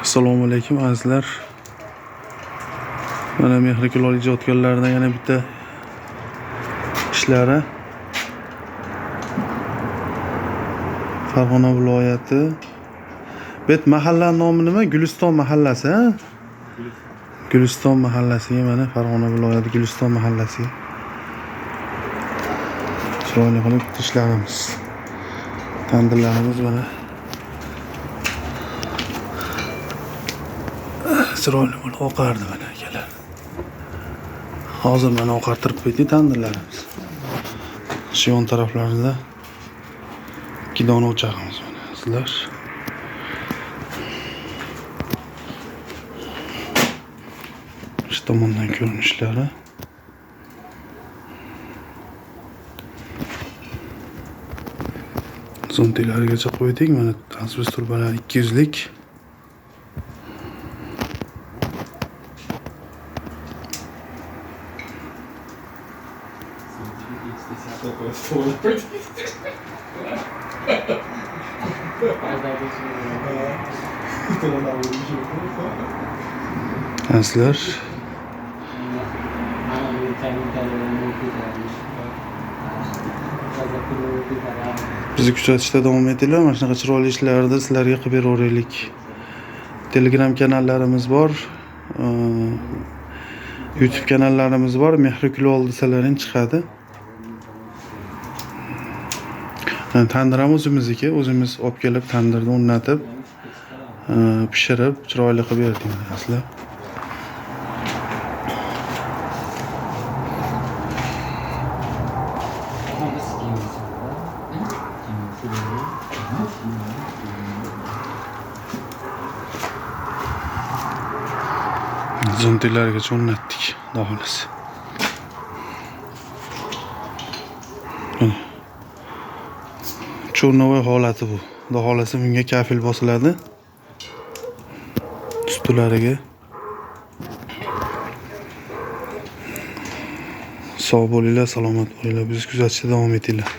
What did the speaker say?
Assalomu alaykum azizlar. Mana Mehri Kulol ijodkorlaridan yana bitta ishlari. Farg'ona viloyati. Bu mahalla nomi nima? Guliston mahallasi, ha? Guliston mahallasiga mana Farg'ona viloyati Guliston mahallasiga. Chiroyli qilib ishlarimiz. Tandirlarimiz mana. Chiroyli bo'lib oqardi mana akalar. Hozir mana oqartirib qo'ydik tandirlarimiz. Shu yon taraflarida 2 dona o'chog'imiz mana sizlar. Shu tomondan ko'rinishlari. Zontilarigacha qo'ydik. Mana asbest turbalar 200lik. Azizlar, bizni kuzatishda davom etinglar. Mana shunaqa chiroyli ishlarni sizlarga qilib beraveraylik. Telegram kanallarimiz bor, YouTube kanallarimiz bor. Mehri Kulol desalaring chiqadi. Tandir ham o'zimizniki, o'zimiz olib kelib tandirni o'rnatib, pishirib, chiroyli qilib berdik azizlar. Zontillargacha o'rnatdik, xudo xohlasa. Chornovoy holati bu. Xudo xohlasa bunga kafil bosiladi. Ustilariga. Sog' bo'linglar, salomat bo'linglar. Bizni kuzatishda davom etinglar.